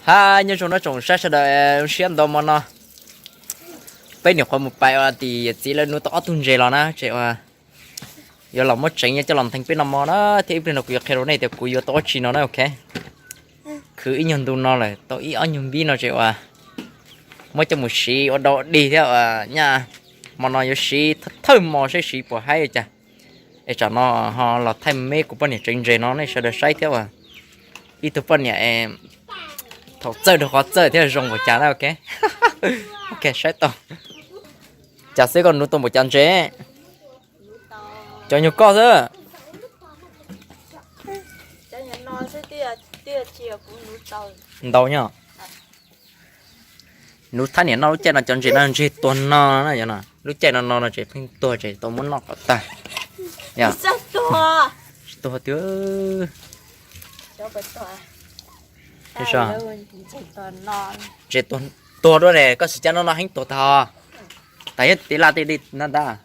Hais nyob zoo no tsoom saib sawv daws, siab ntau hmo no peb nyuam qhuav mus pais ua tim yawm txiv lawv nuv tau ob tug ntses los na, ces ua yuav los muab tsev nyiaj coj los ntheev peb no hmo na, thiab ib pliag no kuv yuav qhia rau nej tias kuv yuav tau dab tsi no na, ok. Khwv ib nyuag ntu no lawm, tau ib ob nyuag npib no ces ua muab coj mus siv ua dau dig thiab ua nyaj hmo no yuav siv thawj hmo saib siv puas haib cas. Es tsam no ho los thaij me kuv poj niam tsev ntses no nej sawv daws saib thiab ua ib tug poj niam thaum txawj rau qhov txawj thiab zoo npaum cas na, ok. Ok, saib tau. Cas xwb koj nuv tau npaum cas ntses? Cov nyuag koj xwb. Ntau nyo. Nuv thab niam noj lub caij no cov ntses no ntseg tuag no na, lub caij no no no ces pheej tuag ces tau muab noj kom tag. Tsis tuag tiag. Ntses tuag dua ne, koj sim caj no no heev tuag tag. Tas yog tiv laj tej dej na ntag.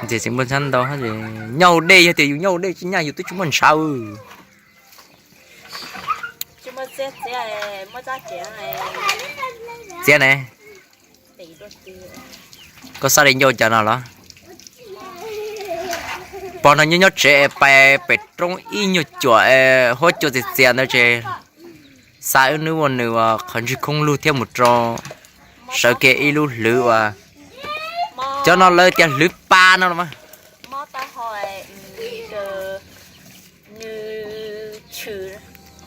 Ntses tsis muaj ntshab ntau, nyob hauv dej, yog tias yus nyob hauv dej tsis nyaj yus twb tsis muaj ntshav. Txiav ne, koj xav li ncauj cas no los? Pog no nyob nyob tsev es pais pem roob ib nyuag cuam huab cua txias txias ntawd ces xa wb nub ua nws ua qhov ntswg khoob lug thiab mus rau sawv kiag ib lub hlwv uas cov no lawv tias hlwv pa no los mas.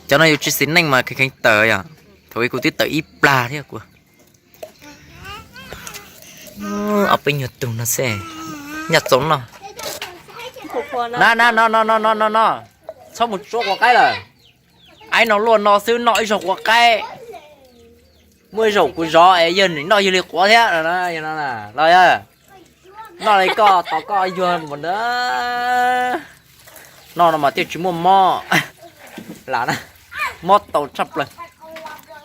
Cov no yus tsis xis neej mas kheev kheev tawm yom. Thaum ub kuv twb tawm ib plag thiab kuv. Ob peb nyuag tug no xwb, nyaj txoov no. Na na no no no no no no, txhob mus tsuav quav qaib lawm. Aib no luaj no xwb noj ib zaug quav qaib. Muaj ib zaug kuv zov es yawg nim noj yawg li quav thiab los. Noj li koj tos koj yuag mus ntag. Noj no mas thiaj tsis muaj mob. Lam na, mob tau tshaj plaws.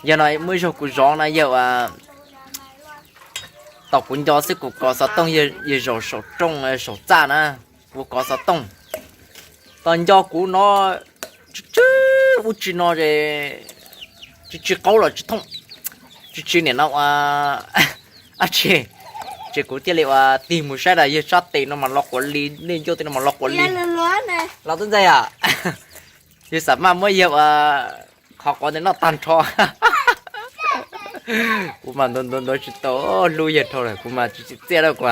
Yog no muaj ib zaug kuv zov na yawg ua tos kuv nco xwb kuv kov xov tooj yawg zaum saum rooj saum txaj na, kuv kov xov tooj. Tos nco kuv no tsw tsw ub tsi no es tsw tsw qaub los tsis thooj, tsw tsw niam no ua ab tsi, ces kuv thiaj li ua tig mus saib das yawg sab tes no mas los quav li, nej ncauj tej no mas los quav li. Los tub ntxawg yom, yawg xam maj muab yawg ua qhov quav ntawd noj tag nrho. Kuv mas ntuav ntuav ntuav tsis tau, hlub yawg dhau lawm kuv mas tsis tsim txiaj lawm kuv.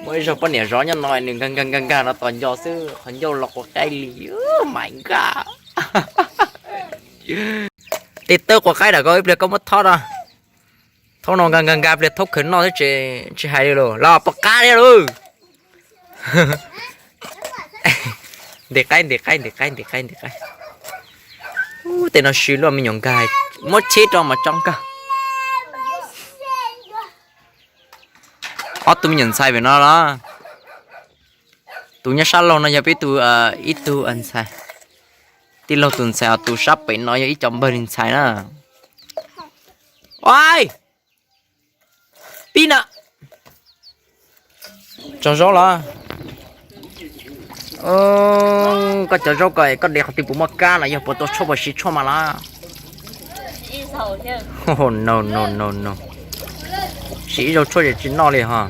Muaj ib zaug poj niam zov nyob no nws nkag nkag nkag nkag no tos nco xwb qhov ncauj los quav qaib li, mas nkag. Tej tawb quav qaib dam ko ib pliag koj muab thob no, thob no nkag nkag nkag pliag thaub khaws noj xwb ces tsis hais li los los pom qab thiab lauj. Ntim qaib ntim qaib ntim qaib ntim qaib ntim qaib. Tej no sw luaj me nyuam nkag, muab cheb rau mas tso nkag. Ob tug me nyuam ntxhais pem no los, tus nyob sab laug no yog peb tug, ib tug ntxhais, tij laug tus ntxhais, tus sab pem no yog ib co npawg li ntxhais na. Ua, pib na. Tso zaub los. Koj cov zaub ko koj de qhov twg puas muaj kab los yog puas tau tshuaj puas siv tshuaj mas los? No no no no, siv ib zaug tshuaj ces tsis noj li ho.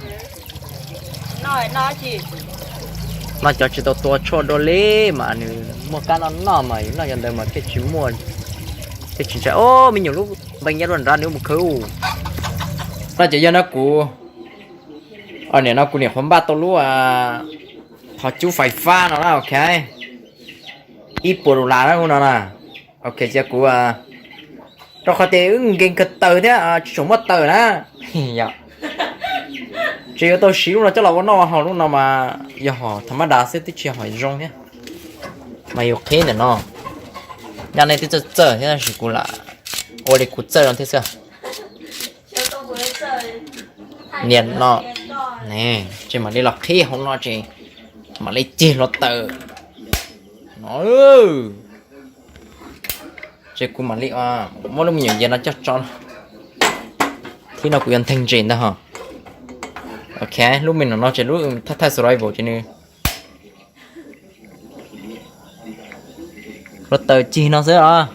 Noj cov tsis tau tua tshuaj dua li mas nws muaj kab noj noj mas yus noj cov ntawd mas thiaj tsis muaj, thiaj tsis ntshai. Ob, me nyuam lub npees nyob rau nrad nws mus khwv. No ces yog no kuv, niam no kuv niam qhuav npaj tau lub qhov cub fais fab no na, ok, ib puas dollar na hu no na. Ok, cia kuv, rau qhov tias wb nkees kawg taws thiab tsis tshua muaj taws na. Tsis yuav tau siv lub no coj los ua noj haus, lub no mas yog hom tha mab das xwb twb tsis yog hom zoo thiab, mas yus qhib ntawm no. Nyaj nej twb txawj txawj thiab tab sis kuv lam ua li kuv txawj no thiab xwb. Niam no, ne, ces mam li los qhib hauv no ces mam li cig hluav taws no. Ces kuv mam li muab lub me nyuam yias no coj tso. Thib no kuv yuav ntheej ntses ntag ho. Ok, lub me nyuam no ces lub thaj thaj survival ces nws Hluav taws cig no xwb os.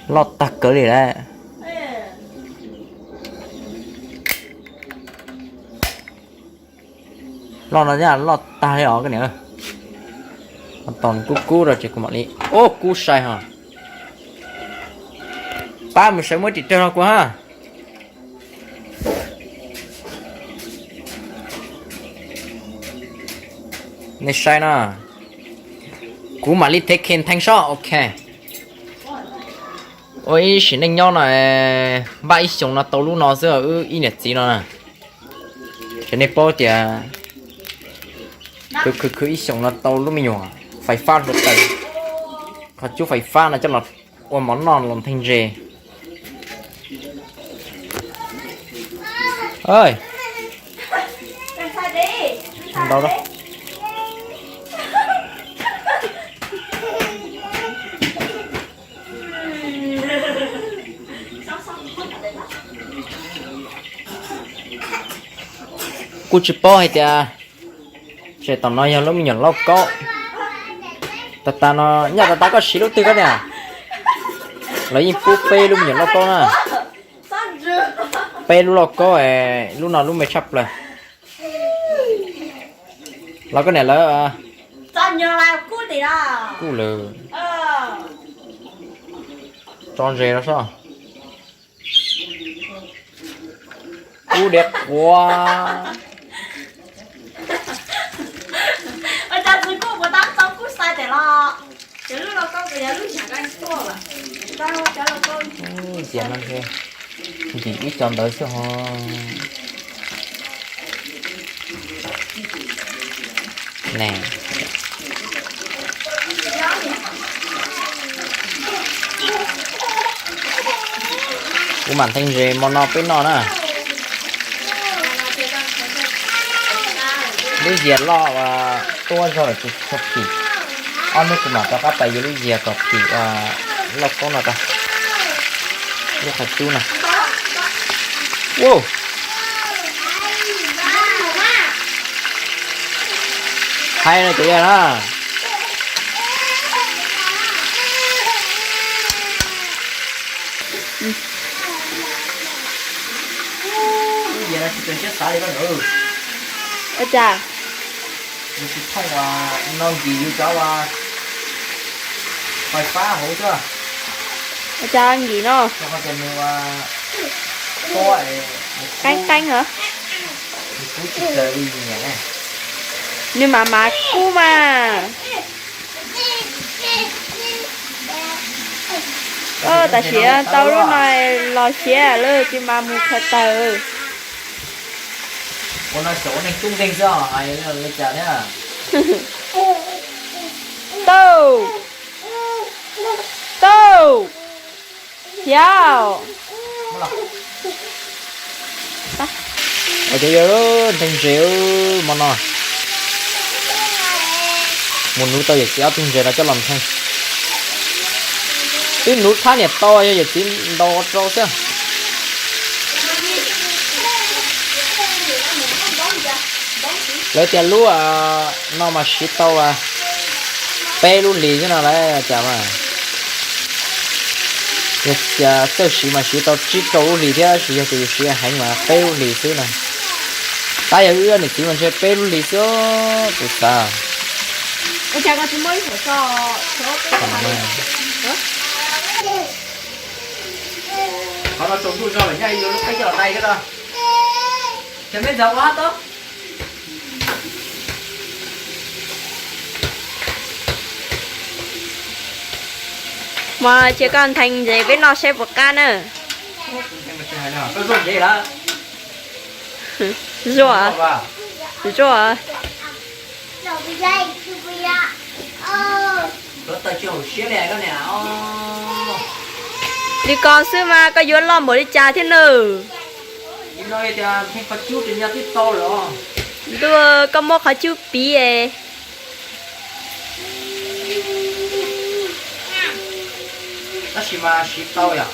Loj tag kawg li lawm. Loj no loj tag li os koj niam. Tos kub kub rau ces kuv mam li. Ub, kub sai hos. Pab mus sawv muab ris raug rau kuv ha. Nej saib na, kuv mam li thev khe theej sob, ok. Ua ib sim neej nyob no, npaj ib xyoos no tau lub no xwb wb ib niam txiv no na. Ces nej paub tias khwv khwv khwv ib xyoos no tau lub me nyuam fais fab hluav taws, qhov cub fais fab no coj los ua mov noj los ntheej ze. Ntau. Kuj tsis paub hais tias, ces tom no yog lub me nyuam lauj kaub. Tas tas no, nyaj tas tas koj siv lub twg koj niam? Lawv yeej pub peb lub me nyuam lauj kaub na. Peb lub lauj kaub, lub no lub me tshaj plaws. Los koj niam lawv kuj lawm. Tso ntses no sob. Kub diav quav. Ntxias no nkim ib co ntawd xwb ho. Kuv mam ntheej ntses hmo no peb noj na. Lub yias loj tuab zog lawm tsis tshua phim. Ob hnub kuv mam rov qab pais yuav lub yias kom phim lauj kaub no tau. Lub qhov cub no. Hais no ces yog na. Lub yias no tsis tseem siab xav li koj niam. Ua cas? Yus tsis thooj no nkim yus cov fais fab hauv xwb. Ua cas nkim no? Rau qhov tias nws tuab, qeeb qeeb hov. Nws kub tsis txawv li nyiam ne. Nws mam mam kub mas. Tam sim tau lub no los siav lawm tsis mas mus khaws taws. Ua no xyaum ua neeg tub nkeeg xwb os, hais li cas thiab. Tau, tau, thiab. Cov yawg, ntheej ntses hmo no. Mus nuv tau yawm txiv ob tug ntses no coj los ntheej. Twb nuv txhab niam tau, yog yawm txiv ntaus rau xwb. Lawv tias lub no mas siv tau peb lub hlis xwb no lawv cas mas. Yog tias txawj siv mas siv tau tsib rau lub hlis thiab, tab sis yog tias yus siv heev mas peb lub hlis xwb na. Tab yog wb niam txiv mas ntshe peb lub hlis xwb, tus xav. Qhov no tsaus ntuj zog lawm, nyaj yuav lub qeb coj los dai thiab no. Ces peb ntxav ua hab tau. Mas cia koj ntheej ntses peb noj seb puas qab na. Zuaj, zuaj. Li ko xwb mas koj yuav loj npaum li cas thiab nawb? Ntuj, koj muab qhov cub piv es. Tab sis mas siv tau yom.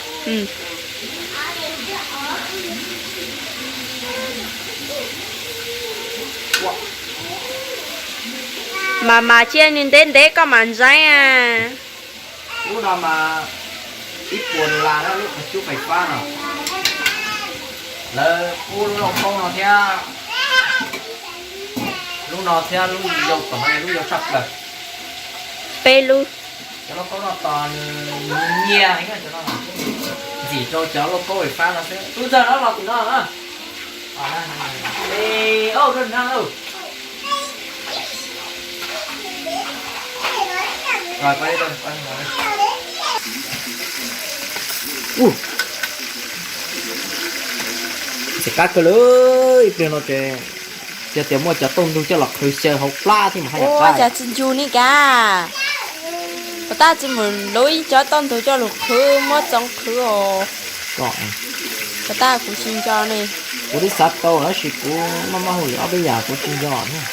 Mas mas cia nws ntev ntev koj mam ntseeg. Lub no mas ib puas dollar na, lub qhov cub fais fab no. Lawv pub lub lauj kaub no thiab, lub no thiab lub yau tom no, lub yau tshaj plaws. Peb lub. Cov lauj kaub no tos nws nyias heev cov no, ntxim rau cov lauj kaub fais fab no xwb. Tub ntxawg no los tim no na. Ntxim qab kawg li, ib pliag no ces yog tias muaj cov tauj ntug coj los qhwv xyaw hauv plab thiab mas haj yam qab. Ua cas tsis ncu ni ka. Puas tab tsis mus lub ib co tauj ntug coj los qhwv muab txoov qhwv os. Puas tab kuv tsis nco ne. Kuv twb xav tau tab sis kuv maj maj hu lwm ob peb yam kuv tsis nco thiab.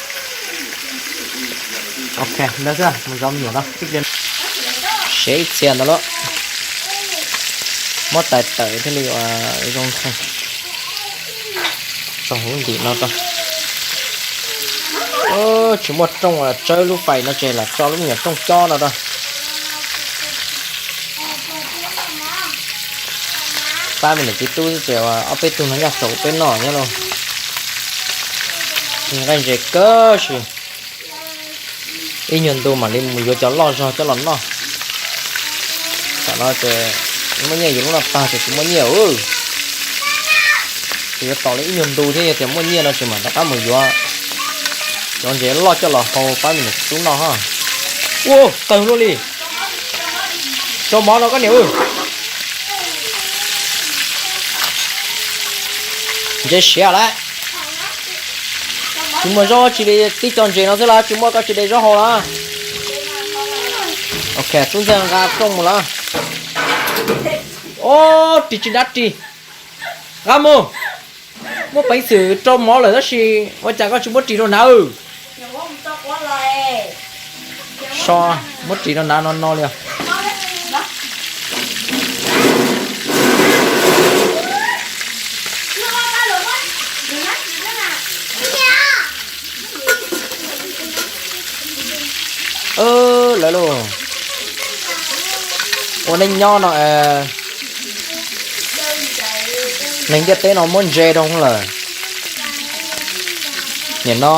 Ok, ntawd xwb, mus zov me nyuam no. Seb ib txhia ntawd lauj. Muab tais tawm thiaj li ua zoo ntxhee. Tso hauv ntim no rau. Tsis muaj rooj tsawb lub fais no ces lam tso lub me nyuam rooj cob no rau. Pab me niam txiv tub xwb ces ob peb tug no nyaj tsaus peb noj nyob lauj. Nqaij ntses kawg si. Ib nyuag ntu mam li mus yuav cov loj zog coj los noj. Tam no ces muaj nyiaj yuav lub no tag ces tsis muaj nyiaj. Ces yuav tos li ib nyuag ntu thiab yog tias muaj nyiaj no ces mam rov qab mus yuav cov ntses loj coj los hau pab me niam txiv tub noj. Ua tawg luaj li. Tso mov no koj niam. Ntses siav lawm. Tsis muaj zaub tsis li, tib co ntses no xwb los tsis muaj koj tsis de zaub hau los. Ok, tub ntxawg nqa rooj mus lawm. Ob ris tsis dab ris. Nqa mus. Muaj peev xwm rau mov lawm tab sis ua cas koj tsis muab ris rau hnav? So, muab ris rau hnav no no li os. Lawv los ua neej nyob no, neeg ntiaj teb no muab ntse rau lawm. Nim no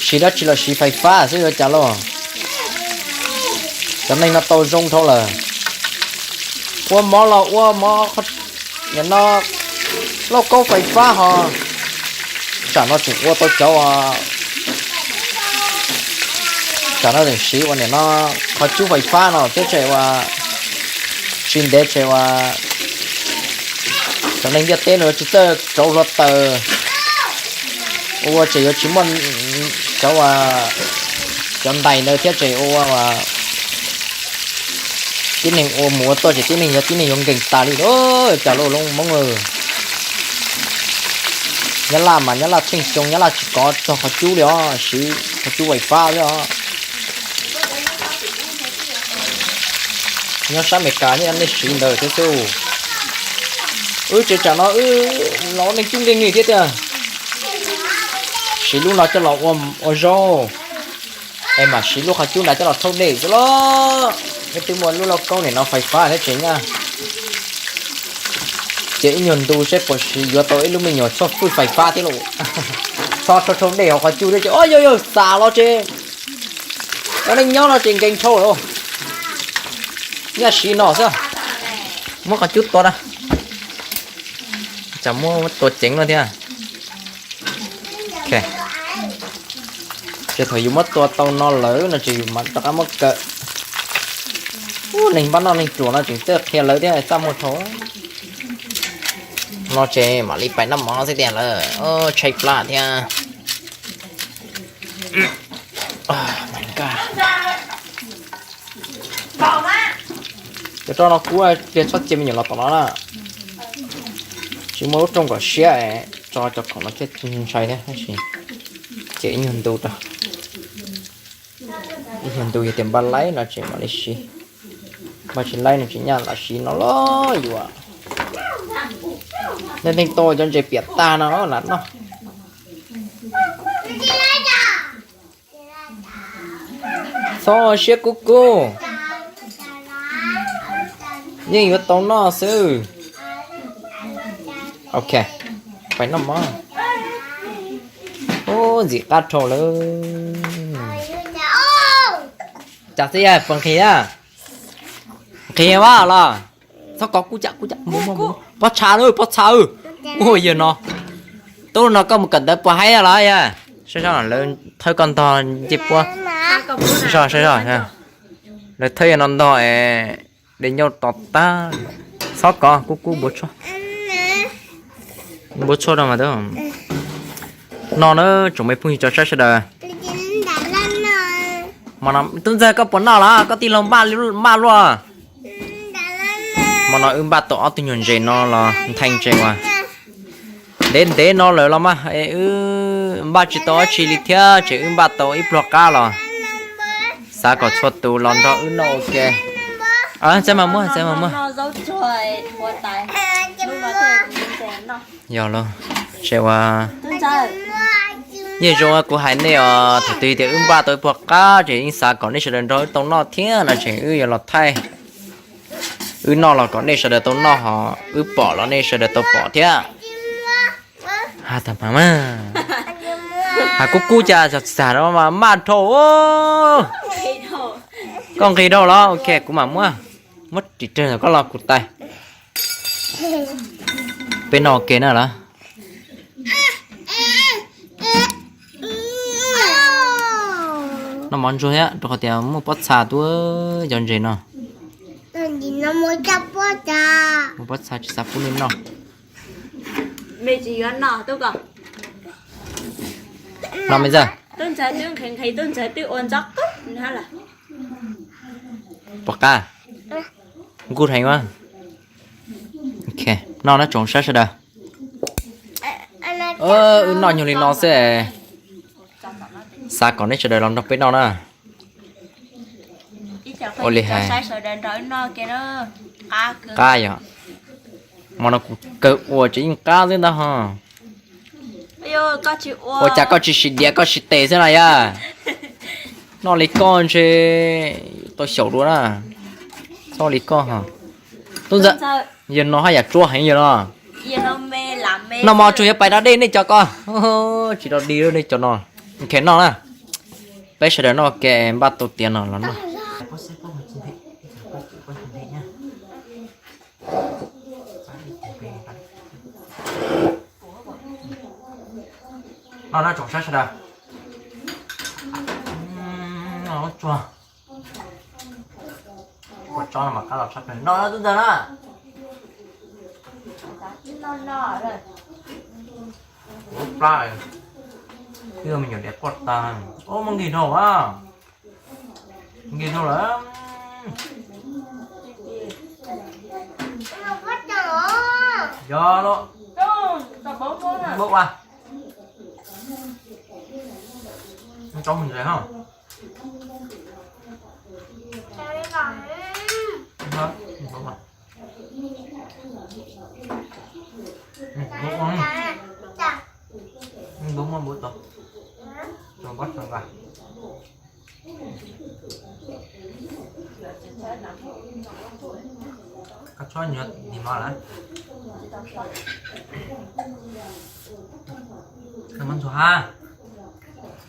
siv dab tsi los siv fais fab xwb yuav cas lauj. Cov neeg no tau zoo dhau lawm. Ua mov los ua mov, nim no lauj kaub fais fab ho. Tsam no tseem ua tau cov, tsam no tseem siv ua nim no qhov cub fais fab no thiab ces ua tsis ntev ces ua cov neeg ntiaj teb no yuav tsis txawj rauv hluav taws, ua ces yuav tsis muaj cov, cov ntais ntawd thiab ces ua tib neeg ua mus ua tuaj ces tib neeg yog tib neeg yuav nkeeg tas li lauj. Cas lauj Hmoob, Nyab Laj mas Nyab Laj tsheej xyoo Nyab Laj tsis kov txog qhov cub li os, siv qhov cub fais fab xwb os. Nyob sab Amelikas nyob nej siv ntawd thiab xwb. Wb tseem tsam no wb los neeg cub nkeeg li thiab tiag. Siv lub no coj los ua zaub, es mam siv lub qhov cub ntawd coj los thauj dej xwb los. Neb twb muaj lub lauj kaub nim no fais fab thiab tsev nyaj. Ces ib nyuag ntu seb puas siv yuav tau ib lub me nyuam tshuaj fwj fais fab thiab lauj. Txhob thauj dej hauv qhov cub thiab ces o yog yog xav los ces cov neeg nyob no ces nkees dhau lawm. Nyaj siv no xwb. Muab qhov cub tua na. Tsam muab tua ceev no thiab. Ces thaum yus muab tua tau no lawm no ces yus mam rov qab muab kaw. Neeg npab noj neeg ruam no tseem txawj qhia lawv thiab txaj muag dhau. No ces mam li pais noj mov xwb tiag lawm, tshaib plab thiab. Cov roj no kub, pliag txhob cia me nyuam los tom no na. Tsis muaj lub rooj kom siab, tso cov khoom no thiaj ntshai thiab tab sis ces ib nyuag ntu rau. Ib nyuag ntu yog tias npaj laib no ces mam li siv, npaj tsis laib no tsis nyaj lam siv no los yuav. Nej teej tau cov ntses piam tag no lam noj. Txhob siab kub kub, yeej yuav tau noj xwb. Ok, pais noj mov. Ub, ntxim qab dhau lawm. Cas xwb yog puas nqhis a? Nqhis mas los. Txhob kov kuj cam kuj cam. Pob txha lawm, pob txha. Ua yawg no, tub no koj mus kawm ntawv puas haib los yog? Saib saib lawv thawb koj ntog ncej puab. Saib saib, lawv thawb yawg no ntog es de ncauj to tag. Txhob kov, kub kub npuav tshuaj. Npuav tshuaj rau mas tub. No na tsoom me phooj ywg tsoom saib sawv daws. Tub ntxawg koj puas noj los koj tij laug npaj luaj? Hmo no wb npaj tau ob tug nyuag ntses no los nthe ntses uas ntev ntev no lawm los mas wb npaj tsis tau dab tsi li thiab ces wb npaj tau ib pluag qab los xav kom txhua tus los nrog wb noj ua ke. Txav mas muab, txav mas muab. Yog los, tseem ua, yeej zoo kuv hais nej os, thaum twg tias wb npaj tau ib pluag qab ces yeej xav kom nej sawv daws nrog wb tau noj thiab no ces wb yuav los thaij. Wb noj los kom nej sawv daws tau noj, ho wb pom los nej sawv daws tau pom thiab. Has tas mas mas, has kub kub cas txog txog no mas maj dhau, koj nqhis dhau los. Ok, kuv mam muab, muab ris rag koj los kuv tais. Peb noj ua ke na los. Noj mov ntsuag thiab rau qhov tias muaj pob txha tuaj cov ntses no. Muaj pob txha tsis xav pub nej noj. No me ntxawg. Pom qab, nkuj heev a. Ok, noj na tsoom saib sawv daws. Wb noj nyuag li no xwb, xav kom nej sawv daws los nrog peb noj na. Ua li hais, qab yog, hmo no kuv kawg ua tsev yeej qab xwb ntag ho. Ua cas koj tsis sim diav koj sim tes xwb na yog? Noj li koj ntshe tau xyaum dua na. Txhob li koj ho. Tub ntxawg, yawg no haj yam tsuab heev yawg no. Noj mov tsuag yuav pais da dej nej cov ko. Tsis da dej nej cov no. Ok noj na. Peb sawv daws noj ke npaj tau tiav no los noj. Noj na tsoom saib sawv daws. Tsuag. Kua tsob no mas qab los tshaj plaws no tub ntxawg na. Ua plab, twb me nyuam diav quaj tag. Ub, muab nkig dhau a. Nkig dhau lawm. Yog los. Npau ua. Tsob mus ntses ho. Npau muab npau tau. Tau pob txha nqa. Koj txhob nyuag nim no lawm. Muab ntxuag ha.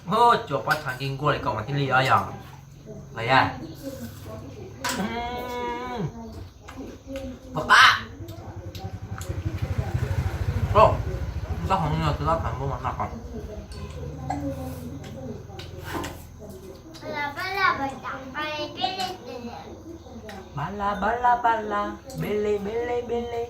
Cua pob txha nkig nkuaj li ko mas thiaj li os yog. Los yog. Pom qab. Tab hov no tus lab pam npau mas no qos. Bala bala bala, bele bele bele.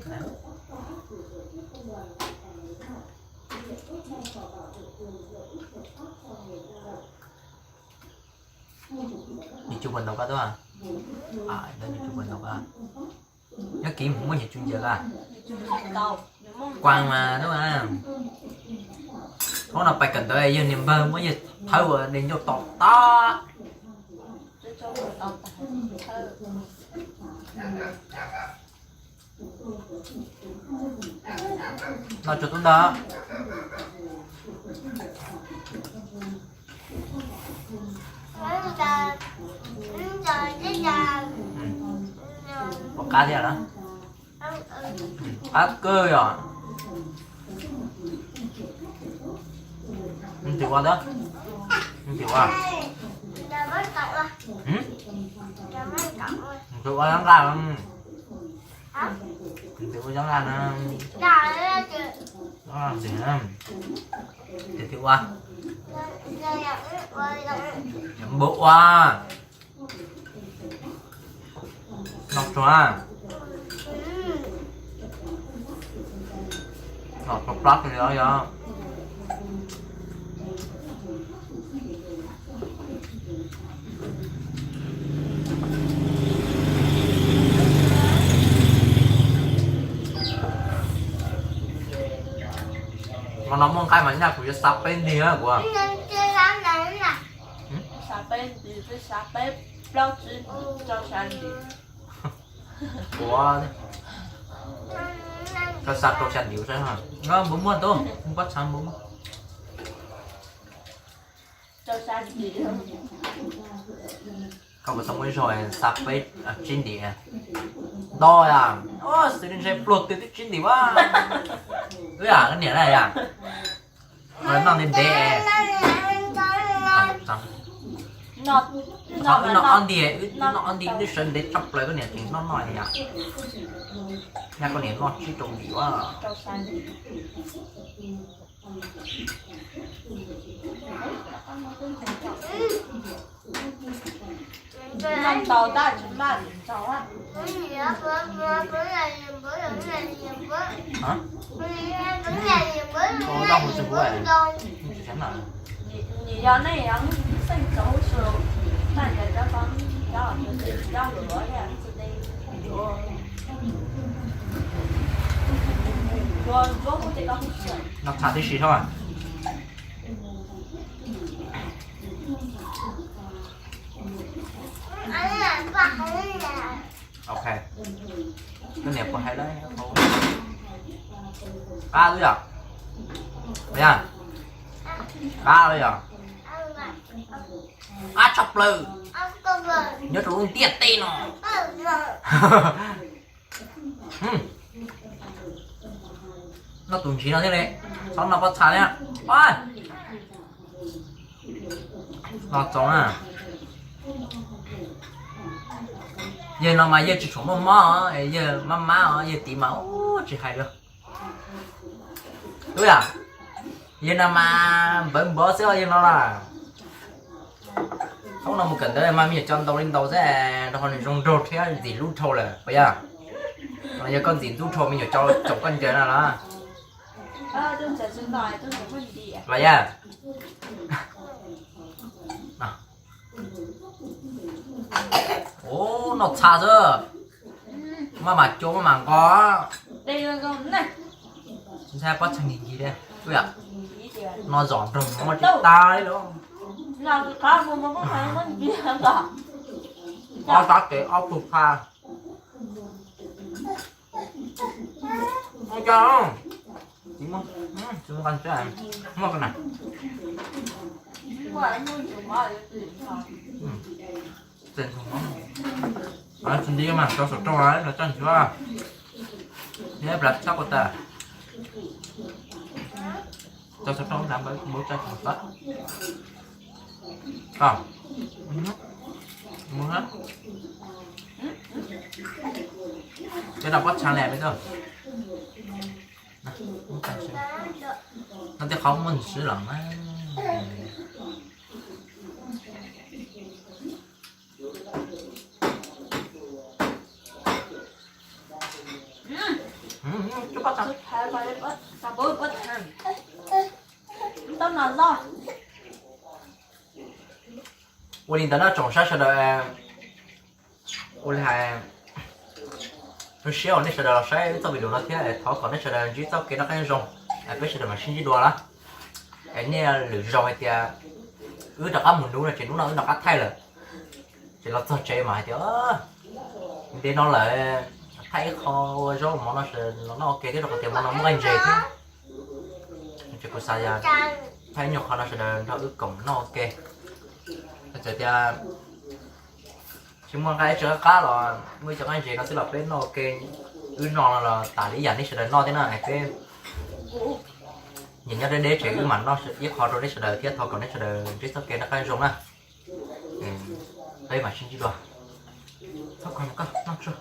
Nyias tsu puas ntaus koj tub? Nyias tsu puas ntaus koj? Nyob kiv mus muab nyias tsu ncaws koj. Kuas mas tub. Thaum no pais kawm ntawv yog niag npawg muab yawg thawb ua de ncauj tom tag. No tsuag tub ntag. Pom qab thiab na. Qab kawg yom. Nws twb ua ntawd. Nws twb ua. Nws twb ua nqa. Nws twb ua nqa na. Nws twb ua. Npau ua. Noj tsuag. Noj tsuag plab li os yog. Hmo no muaj nqaij mas nyaj kuv yuav xa peb ntig na kuv. Xav peb ntig, peb xav peb plaub tsib rau xya ntim. Ua, koj xa rau xya ntim saib. Npau muaj tau, npau tshav npau muaj. Koj puas tau muaj ib zaug xa peb tsib ntim? Ntau yam, xws li ntshe pluag twg twb tsib ntim a. Wb yam koj niam na yam. Noj ntev ntev. Wb noj ob nti, wb noj ob nti wb twb sawv ntev tshaj plaws, koj niam tseem noj noj yam. Nyaj koj niam noj tsib rau ntim a. Noj tshaj tib si soj. Ok. Koj niam puas hais lawm? Qab lawm yom? Qab lawm yom? Qab tshaj plaws. Nyob rau lub ntiaj teb no. Noj tus ntsis no thiab li. Txhob noj pob txha thiab. Noj txoov na. Yawg no mas yawg tsis tshua muaj mob, yawg mab mab os, yawg tiv mas ub tsis hais li. Ub yam, yawg no mas npawv npov xwb os yawg no na. Thaum no mus kawm ntawv mas me nyuam cov ntau li ntau xwb, rau qhov nws zoo nraug thiab ntxim hlub dhau lawm puas yog? Yog koj ntxim ntxub dhau me nyuam cov tsoom koj ncaws no los? Los yog. Ub, noj txha xwb. Maj mam cua maj mam nqos. Ntxhab pob txha nkig nkig thiab. Ub yam, no zom nroog no tsis tas li los. Ob sab kev ob tug pha. Ua cas tsis muaj, tsis muaj qab ntsab, muaj qab na. Tsis nti mas rau saum rau los tso nchuav. Neb plas txhob ua tas. Rau saum rau npab npab tso nchuav. Koj, mus na. Cov no pob txha li me tub. No tej qhov muaj ntsis los mas. Ua li ntawd no tsoom saib sawv daws. Ua li hais, zoo siab uas nej sawv daws los saib txoj video no thiab, thov kom nej sawv daws ntsib txoj kev noj qab nyob zoo, peb sawv daws mam sib ntsib dua na. Es nej lwm zaus hais tias wb rov qab mus nuv no ces hnub no wb rov qab thaij lawm. Ces los txog tsev mas hais tias, ntev no lawm, thaij ib qho ua zaub mov no sawv daws los noj ua ke thiab rau qhov tias mov no muaj nqaij ntses thiab. Ces kuv xav yog thaij ib nyuag qho no sawv daws nrog wb koom noj ua ke. Txawm tias Tsis muaj nqaij ib tsi qab qab los muaj ib co nqaij ntses no xwb los peb noj ua ke, wb noj los tas li ib yam nej sawv daws noj thiab na. Peb nyias nyob deb deb tsev wb mam noj ib qho rau nej sawv daws thiab thov kom nej sawv daws ntsib txoj kev noj qab zoo na. Peb mam sib ntsib dua. Txhob kov koj noj tsuag.